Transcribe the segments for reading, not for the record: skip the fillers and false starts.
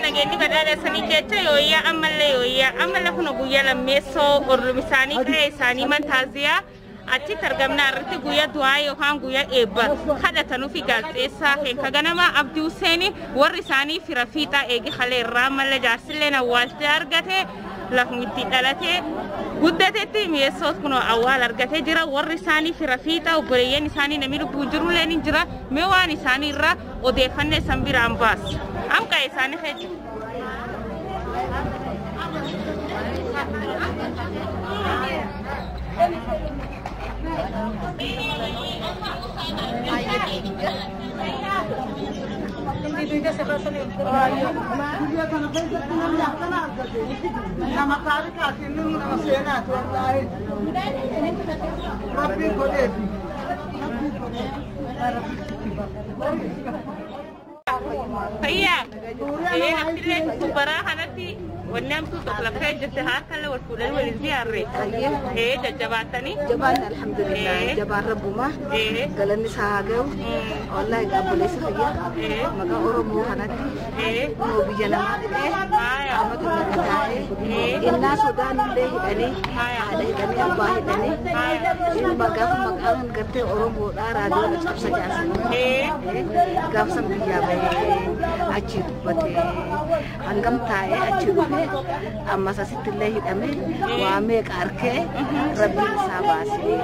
Nageenyi badhaadha sanii jecha yooyyaa ammallee yooyyaa ammallee kun guyyaa lammeessoo orlum isaanii qe'ee isaanii mantaaziyaa achitti argamna irratti guyyaa du'aa yookaan guyyaa eebba kadhatanuu fi gaazexeessaa keenya ganama Abdii Husseeni warri isaanii fira fiixaa eegi halee irraa ammallee jaarsillee awwaaltee argate lafuma itti dhalatee guddatetti mi'eessoos kun awwaal argatee jira. Warri isaanii fira fiixaa obboleeyyan isaanii namni lubbuun jirullee ni jira. Mee waan isaanii irraa odeeffannee san biraan baas amqaa isaanii keessa. Fayyaa naftillee baraa kanatti wanni hamtuu tokko lafa jirte harkallee wal fuudhanii waliin ziyaarre jajjabaatanii. Jabaan alhamdulillah jabaan rabbumaa galanni isaa haa ga'u. Wallahi obboleessa fayyaa maqaa Oromoo kanatti kunoo biyya namaa dhufee amma tokko taa'ee innaa sodaan illee hidhanii haadha hidhanii abbaa hidhanii ilma gaafa maqaan gartee Oromoodhaa raadiyoon cabsa jaarsan gaafa san biyyaa bahee achi dubbatee hangam taa'ee achi dhufee ammas asitti illee hidhamee waa meeqa arkee rabbiin isaa baasee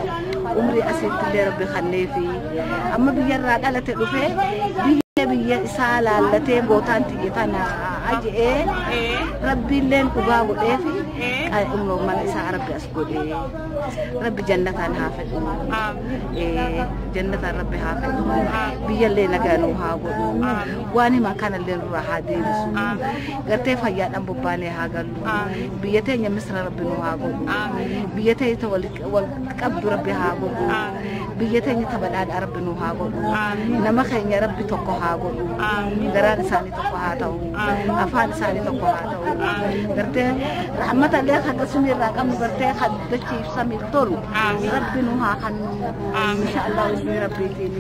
umrii asitti illee rabbi kenneefi amma biyyarraa dhalate dhufee biyya biyya isaa laallatee bootaan tiyye tana aje'ee rabbiilleen dhugaa godheefi mana isaa rabbi as godhee rabbi jannataan haa fedhu jannataan rabbi haa fedhu biyyallee nagaa nuu haa godhu waan himan kanallee nurraa haa deebisu gartee fayyaadhaan bobbaanee haa gallu biyya teenya misra rabbi nuu haa godhu biyya teenya wal qabdu rabbi haa godhu biyya teenya tabadhaadhaa rabbi nuu haa godhu nama keenya rabbi tokko haa godhu garaan isaanii tokko haa ta'u afaan isaanii tokko haa ta'u gartee rahmatallee haga sumirraa qabnu gartee dachii samiif tolu rabbi nuu haa kennu insha Allah ismi rabbiitiin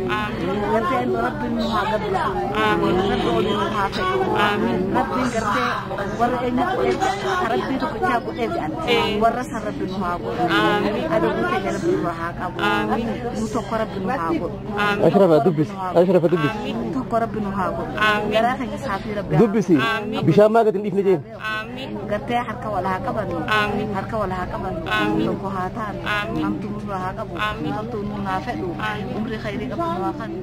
gartee rabbi nuu haa gabbisu rabbi olii nuu haa fedhu rabbiin gartee warra eenyu godhee rabbii tokkichaa godhee jedhan warra san rabbi nuu haa godhu adabuu keenya rabbi nurraa haa qabu nu tokko rabbi nuu haa godhu. Ashrafa dubbisi Ashrafa dubbisi tokko rabbi nuu haa godhu garaa keenya saafii rabbi dubbisi bishaan maa gadi hin dhiifne jeen gartee harka wal haa qabannu harka wal haa qabannu tokko haa taanu hamtuu nurraa haa qabu hamtuu nuun haa fedhu umrii khayrii qabdu nu haa kennu.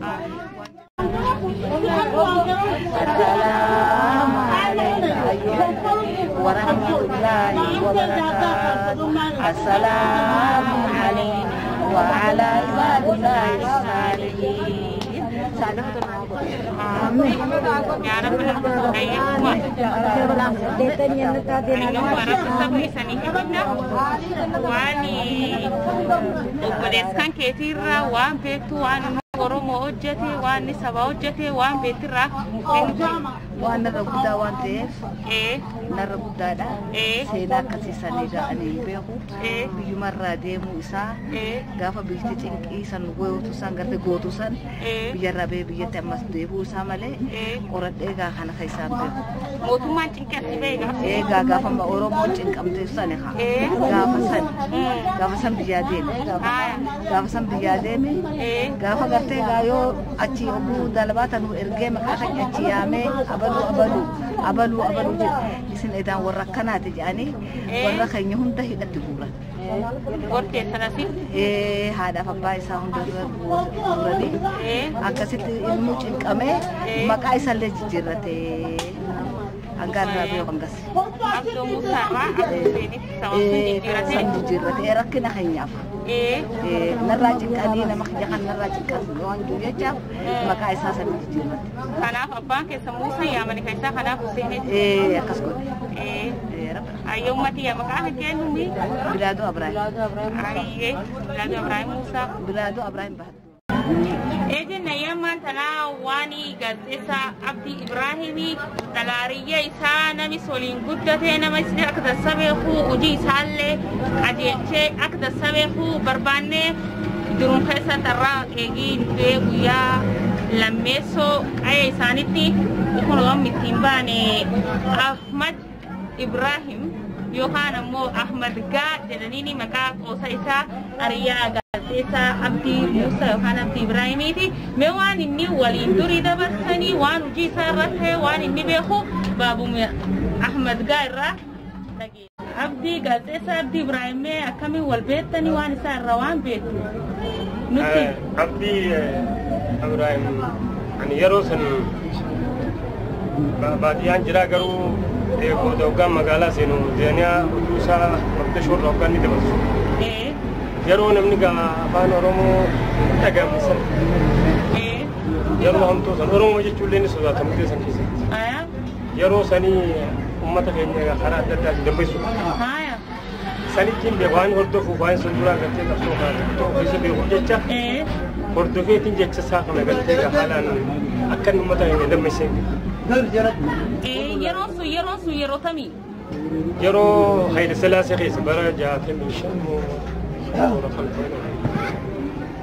السلام عليكم ورحمة الله وبركاته. السلام عليكم وعلى عباد الله الصالحين. يا رب obboleessaan keetiirraa waan beektu waan Oromoo hojjete waan saba hojjete waan beektirraa waan narra guddaa waan ta'eef narra guddaadha. Seenaa akkasii sanii ga'anii hin beeku. Biyyumarraa deemuu isaa gaafa biyyi cinqii san gootu san gartee gootu san biyyarraa bahee biyyatti ammas deebi'uu isaa malee qoradhee gaa kana keessaan beeku. Mootummaan cinqii asii bahee gaafa. Egaa gaafa Oromoon cinqamtee sani haa. Gaafa san biyyaa deeme. Gaafa san biyyaa deeme. Gaafa gartee gaa yoo achi oguu dalabaa tanuu ergee maqaa keenya achi yaamee abaluu abaluu abaluu abaluu jedhe isin edaan warra akkanaati jedhanii warra keenya hunda hidhatti guuran. Gortee sanasi? Haadhaaf abbaa isaa hunda guuranii akkasitti ilmuu cinqamee maqaa isaallee jijjiirrate. Hanga irraa beeku hangas. Abdoo Muusaarraa Abdoo Huseenitti sababni jijjiirrate. San jijjiirrate rakkina keenyaaf. Narraa cinqanii nama kiyya kan narraa cinqan waan jiru jechaaf maqaa isaa san jijjiirrate. Kanaaf abbaan keessa Muusaa yaamani kan isaa kanaaf Huseenitti. Akkas godhe. Ayyee ummati yaa maqaa kan kennu. Bilaadoo Abrahaam. Ayyee Bilaadoo Abrahaam Muusaa. Bilaadoo Abrahaam Bahaddu. Ejin yamman tanaa waan gaazexeessaa Abdii Ibraahimii dhalaariyya isaa nami soliin guddatee nama isin akka dansa beeku hojii isaallee qajeelchee akka dansa beeku barbaannee jiruun keessa tarraa eegii du'ee guyyaa Lammeessoo qa'ee isaanitti kun waan ittiin baane Ahmad Ibrahim yookaan ammoo Ahmad Gaa jedhaniini maqaa qoosa isaa Ariyaa gaazexeessaa Abdii Muusaa yookaan Abdii Ibrahimiiti. Mee waan inni waliin durii dabarsanii waan hojii isaa irra ta'e waan inni beeku baabuma Ahmad Gaa irraa dhageenya. Abdii gaazexeessaa Abdii Ibrahim mee akkamiin wal beektanii waan isaa irraa waan beektu nutti. Abdii Ibrahim ani yeroo san baadiyyaan jira garuu booda hoggaan magaalaa seenu zeeniyaa oduu isaa Moqdishoo irraa hoggaan ni dabarsu. Yeroo namni afaan Oromoo dhagahamne sana yeroo hamtuu san Oromoo jechuun illee ni sodaatamu san keessatti. Yeroo sanii uummata keenya karaa adda addaatiin dammeessu. Sanittiin beeku waan hordofuuf waan sun duraa gartee qabsoo kana keessa beekuuf jecha hordofeetiin jecha isaa kana gartee haalaan akka inni uummata keenya dammeessee. Yeroon sun yeroo tamii? Yeroo Hayila Sillaasee keessa bara 65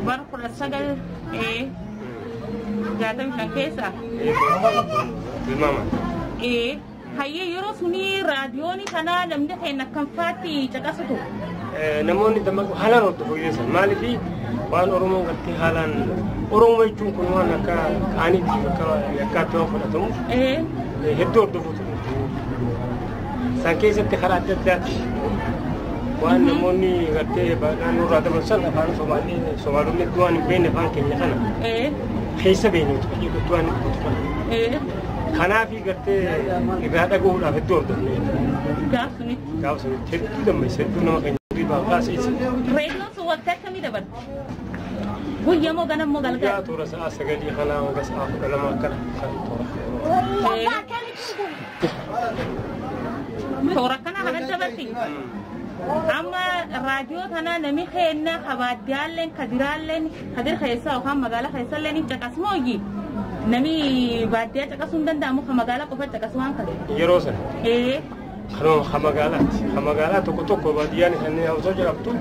bara 1965 keessa. Tilmaama. Hayyee yeroo suni raadiyoon kana namni keenya akkam faatti caqasutu? Namoonni dammaqu haalaan hordofu san maaliif waan Oromoon gartee haalaan Oromoo jechuun kun waan akka qaaniitti akka yakkaatti waan fudhatamuuf hedduu hordofu ture. San keessatti karaa adda addaati waan namoonni gartee naannoo irraa dabarsan afaan Somaalee Somaalonni hedduu waan hin beekne afaan keenya kana keessa beeknutu hedduu waan dubbatu kana. Kanaaf gartee irraa dhagahuudhaaf hedduu hordofne. Gaaf sunitti. Gaaf sunitti hedduu dammeessa hedduu nama keenya durii baafaa isa. Reediyoon sun waqtii akkamii dabarti? Guyyaa moo ganama moo galgala? Guyyaa toora sa'a 9 kanaa hanga sa'a 12 akkana kan toora. Toora kana kanatti dabarti? Amma raadiyoo tana namni keenya kabaaddiyaalleen kadiraalleen kadir keessa yookaan magaalaa keessallee ni caqasmooyyi. Namni baadiyyaa caqasuu hin danda'amu kan magaalaa qofa caqasu waan kana. Yeroo sana. Kanuma kan magaalaati. Kan magaalaa tokko tokko baadiyyaan isaanii osoo jedhamtu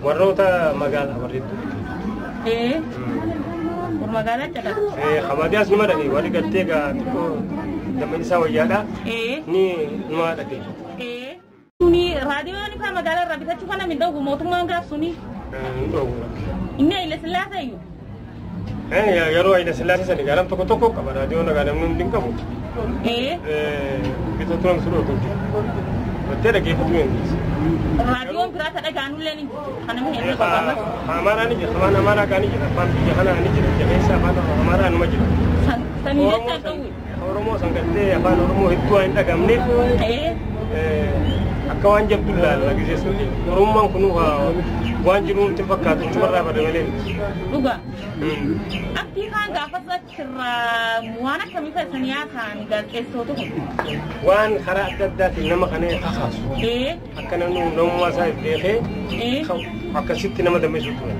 warroota magaalaa warri hedduu. Magaalaa caqasu. Kan baadiyyaas nima dhagee warri gartee gaa xiqqoo damma isaa wayyaadha. Ni nima dhagee. Suni raadiyoon ifaa magaalaa irraa bitachuu kana min dhowwu mootummaan gaaf suni. Hin dhowwu. Inni Hayila Sillaasee iyyuu. Yeroo Hayila Sillaasee sani garam tokko tokko qaba raadiyoon egaa namni hundi hin qabu. Bitatu namni sun dhowwu jiru. Battee dhaggeeffatu hin dhiisu. Raadiyoon biraa ta dhagaanullee ni jiru. Kan namni hedduu qabu. Amaaraa ni jira. Afaan Amaaraa kaa ni jira. Afaan biyya kanaa ni jira. Biyya keessa afaan Amaaraa numa jira. Sanii jecha dhowwu. Oromoo san gartee afaan Oromoo hedduu waan hin dhagamneef. Akka waan jabdu ilaalla gisee Oromummaan kun waan jiru nutti fakkaatu achumarraa bada malee. Dhugaa. Abdii kaan gaafas achirraa waan akkamii fe'isanii haasa'an gaazexeessootu kun? Waan karaa adda addaatiin nama kana kakaasu. Akka namni namummaa isaa beekee akkasitti nama dammeessu ture.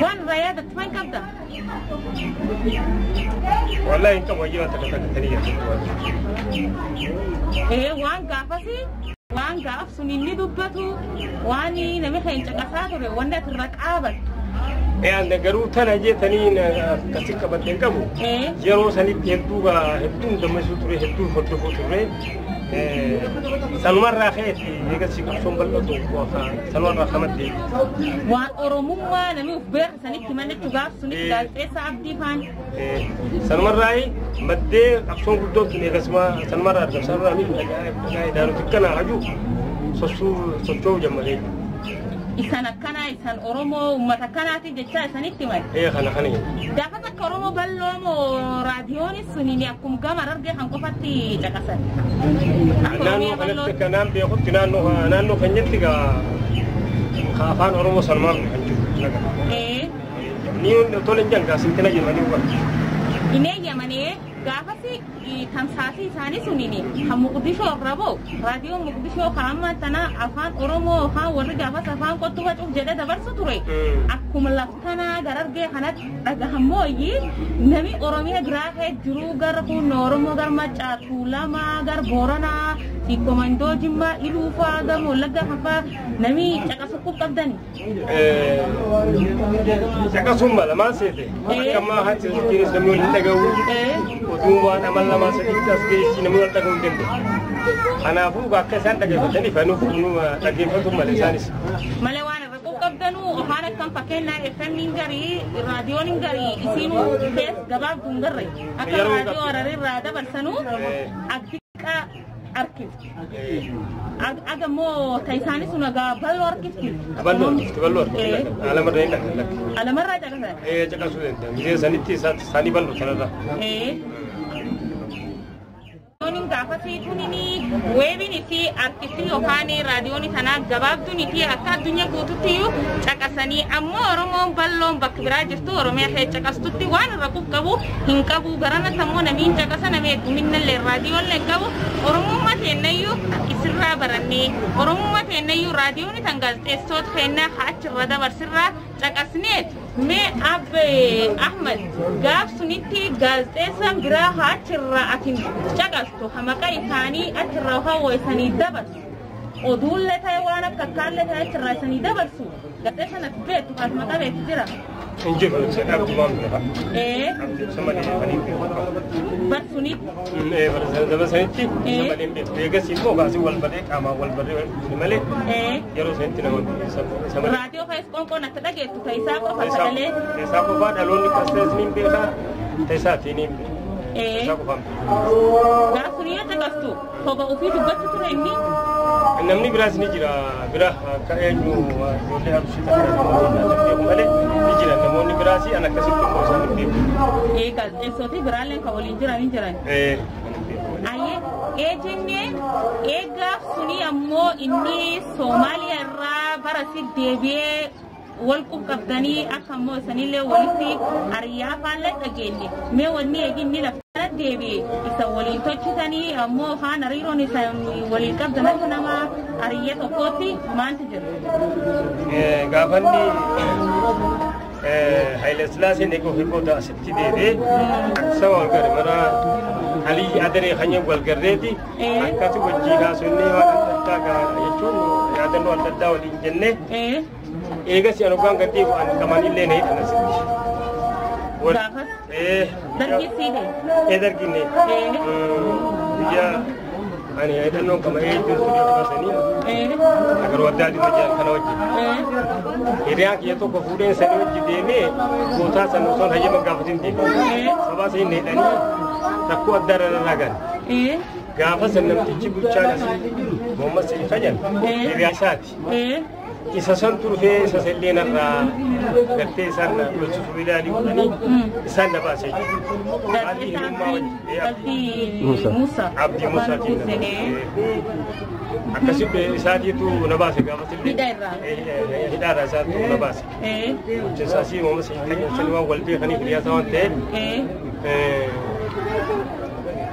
Waan irraa yaadattu maal qabda? Wallaahi hin qabu wayyee waan takka takka tanii jirtu. Waan gaafasi waan gaaf sun inni dubbatu waan namni keenya caqasaa ture wanni ati irra qaabattu. Garuu tana jeetanii akkasii qabadde hin qabu. Yeroo sanitti hedduu hedduun dammeessuu ture hedduu hordofuu ture. Sanumarraa ka'eetti eegasii qabsoon bal'atu sanumarraa kamaddee. Waan Oromummaa namni of beeku sanitti mallichu gaaf sunitti gaazexeessaa Abdii faan. Sanumarraa maddee qabsoon guddoon tun eegasuma sanumarraa argam sanumarraa ni dhagaa idaanuti kana haju socho'uu jammaree. Isan akkanaa isan Oromoo uummata akkanaati jecha isanitti mali. Kana kana. Gaafa takka Oromoo bal'oo moo raadiyoonis suniin akkuma gama argee kan qofatti caqasan. Naannoo kanatti kanaan beekutti naannoo keenyatti gaa afaan Oromoo sanumaan kan jiru. Ni tole jangaa sintina jedhanii hubannu. Inni yamanii gaafasi tamsaasii isaanii suniin kan Muqdishoo irra ba'u raadiyoo Muqdishoo kan amma tana afaan Oromoo yookaan warri gaafas afaan qottuu facuuf jedhee dabarsu ture. Akkuma laftanaa garargee kanatti dhagahamooyyi namni Oromiyaa biraa ka'ee jiru gara kun Oromoo gara Maccaa Tuulamaa gara Booranaa Siikkomandoo Jimmaa Iluu fa'aa gama Wallaggaa fa'aa namni caqasu qabdani. Caqasuun mala maal seete? Akka ammaa haati jirees namni wal hin dhaga'u. Oduun waan amal lamaa sadiitti as geessi namni wal dhaga'uu hin danda'u. Kanaafuu akka isaan dhaggeeffataniif anuuf dhaggeeffatu malee isaanis. Malee waan irra qabdanuu afaan akkam fakkeenyaa FM garii raadiyoon garii isiinuu kees gabaabduu hin garre akka raadiyoo Hararii dabarsanuu agdiqa arkifti. Aga immoo ta isaanii sun agaa bal'oo arkifti. Bal'oo arkifti bal'oo arkifti. Alamarra hin dhaqan lakki. Alamarraa caqasan. Caqasuu danda'a. Miseensa sanitti isaanii bal'oo sanarra. Raadiyoon gaafasii tunini weebiin fi arkifti yookaan raadiyoon tanaa gabaabduun fi akka addunyaa guututti iyyuu caqasanii ammoo Oromoon bal'oon bakka biraa jirtu Oromiyaa kee caqastutti waan irra qabu hin qabu garanatti ammoo namni hin caqasa namni hedduminallee raadiyoon hin qabu Oromummaa teennayyuu isirraa barannee Oromummaa teennayyuu raadiyoon tan gaazexeessitoota keennaa achirra dabarsirraa caqasnee mee Abbe Ahmad gaaf sunitti gaazexeessaan biraa achirraa atin caqastu maqaa isaanii achirraa hawwa isanii dabarsu oduullee ta'e waan akka akkaallee ta'e achirraa isanii dabarsu gaazexeessaan ati beektu kaas maqaa beektu jira. Hin jiru abdumaan bira. Abdii malee kan hin beeku. Bar sunitti. Bara sanitti isa malee hin beeku. Eegas immoo kaasii wal baree qaamaan wal baree malee yeroo sanitti namoonni isa malee. Raadiyoo keessa qoonqoon akka dhageettu ta'isaa qofa sagalee. Ta'isaa qofaa dhaloonni kastees ni beekaa ta'isaatiin ni beeku. Ta'isaa qofaan beeku. Gaaf suni yoo caqastu kopha ofii dubbachuu ture inni. Namni biraas ni jira bira akka eenyu ijoollee Arushii takka beeku malee ni jira namoonni biraas an akkasitti immoo isaan hin beeku. Gaazexeessootii biraallee kan waliin jiran hin jiran. Ayyee ee jennee ee gaaf suni ammoo inni Soomaaliyaa irraa bara si deebi'ee wal qabdanii akka ammoo isanillee walitti ariyaa faallee dhageenye mee wanni eegi inni lafa deebi'e isa waliin tolchitanii ammoo afaan hariiroon isa waliin qabdan akka nama ariyya tokkootti maantu jira. Gaafanni Haile Sillaaseen eeguu fi booda asitti deebi'ee akkasuma wal gare mana Alii Adaree kan wal garreeti akkasi wajjii haasofnee waan adda addaa jechuun yaadannoo adda addaa waliin jennee eegas ani hoggaan gad deebi'u ani qamanillee na hidhan asitti. Gaafas dargii siidhe. Darginne biyya ani hidhannoon qama'ee jirtu baasanii agaruu adda adii hojii kana wajjin. Hiriyaan kiyya tokko fuudheen sanii wajji deemee gootaa sana osoo hayyama gaafatin deeme. Sabaa sanii na hidhanii rakkoo adda irra ragan. Gaafa san namtichi bulchaan asii Muhammad Sa'iid Fajan hiriyaa isaati. Isa san turfee isa sallee narraa gartee isaan lolchisu ilaalii godhanii isaan na baasee jiru. Abdii Abdii Musaatiin akkasitti isaatiitu na baase gaafasillee. Hidhaarraa isaatu na baase. Bulchiinsa asii Muhammad Sa'iid Fajan sanii waan wal beekaniif hiriyaa isaa waan ta'eef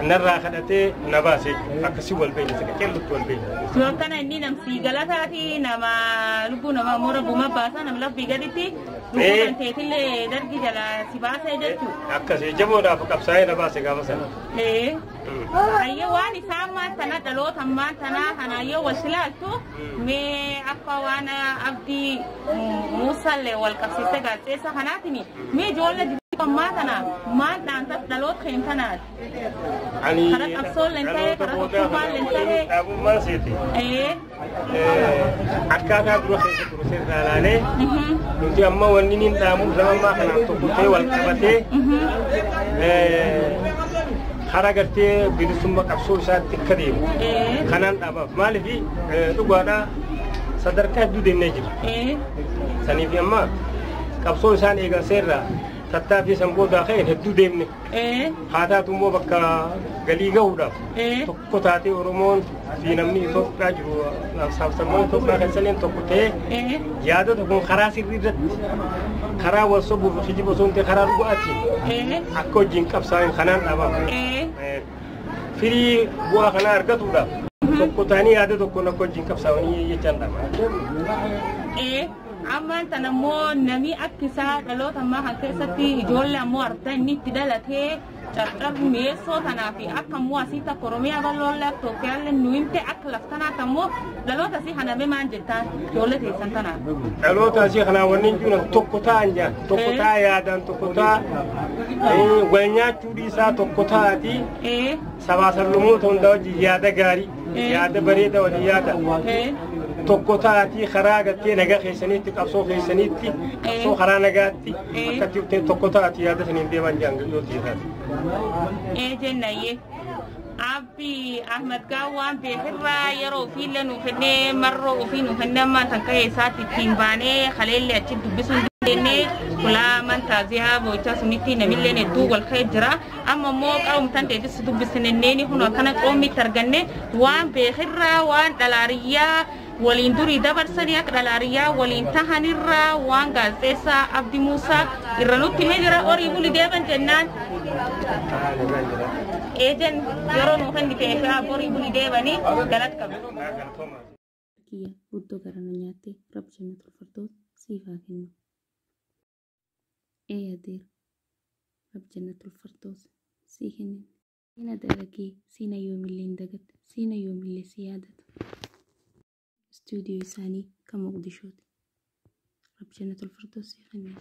narraa kadhatee na baase akkasii wal beekne isa qacellutti wal beekne. Suuraa kana inni namsi galataati nama lubbuu nama moora buuma baasa nama lafbii gaditti lubbuu kan teetillee dargi jala si baasee jechuudha. Akkasii jaboodhaaf qabsaa'ee na baase gaafa sana. Ayyee waan isaa ammaa tana dhaloota ammaa tana kanaayyoo wal silaaltu mee akka waan Abdii Muusaallee wal qabsiiste gaazexeessa kanaatiin mee ijoollee ammaa tana maal dhaantas dhaloota keenya kanaati. Karaa qabsoollee ta'e karaa tokkummaallee ta'e. Dhaabummaan seete. Akkaataa dura keessa turu seerraa ilaalee nuti amma wanni niin dhaamuuf nama ammaa kanaaf tokko ta'e wal qabatee karaa gartee bilisummaa qabsoo isaatti akka deemu kanaan dhaabaaf maaliif dhugaadhaa sadarkaa hedduu deemnee jira. Saniif amma qabsoo isaan eegan seerraa tattaaffii san boodaa ka'een hedduu deemne. Haa taatu immoo bakka galii gahuudhaaf tokko taatee Oromoon fi namni Itoophiyaa jiru saamsammoon Itoophiyaa keessalleen tokko ta'ee yaada tokkoon karaa sirrii irratti karaa wal sobuuf kijiba osoo hin ta'in karaa dhugaatiin akka wajjin qabsaa'in kanaan dhaabaaf. Firii bu'aa kanaa argatuudhaaf tokko ta'anii yaada tokkoon akka wajjin qabsaa'anii jechaan dhaaba. Ammaan tana immoo namni akka isaa dhaloota ammaa kan keessatti ijoollee ammoo ardaa inni itti dhalatee Carcar mi'eessoo tanaa fi akka immoo asii takka Oromiyaa bal'oolle akka Itoophiyaallee nu himte akka laftanaa ammoo dhaloota asii haname maan jettaan ijoollee teessan tanaa. Dhaloota asii kanaa wanni jiru tokko ta'an jaan tokko ta'a yaadaan tokko ta'a wal nyaachuu dhiisaa tokko ta'aati sabaa sablammoota hundaa wajjin yaada gaarii yaada bareeda walii yaada tokko ta'aati karaa gartee nagaa keessaniitti qabsoo keessaniitti qabsoo karaa nagaatti akka itti tokko ta'aati yaada saniin deeman jaan yoo ta'e. Ee jennayyee. Abbi Ahmad Gaawwaan beekirraa yeroo ofiillee nuu kennee marroo ofii nuu kennee ammaan tan ka'ee isaatti ittiin baanee kaleellee achi dubbisuu hin dandeenye kulaa mantaaziyaa boo'ichaa sunitti namilleen hedduu wal ka'ee jira. Amma immoo qaawumtan ta'etis dubbisnenneeni kun akkana qoommitti arganne waan beekirraa waan dhalaariyyaa waliin durii dabarsanii akka dhalaariyyaa waliin tahanirraa waan gaazexeessaa Abdi Muusaa irra nutti himee jira horii buli deeban jennaan. Eejen yeroo nuu kennite horii buli deebanii galata qabna. Kiyya guddoo gara na nyaattee rabbi jannatul firdaus siif haa kennu. Ee adeera rabbi jannatul firdaus sii kennin. Siina dalagee siina yoomillee hin dagatte siina yoomillee si yaadata. Istuudiyoo isaanii kan Moqdishooti. Rabbi jannatul firdaus sii kennin.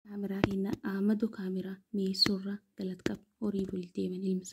Kaameraa keenna Ahmadu kaameraa mi'eessuurraa galata qaba horii buli deeman ilmi.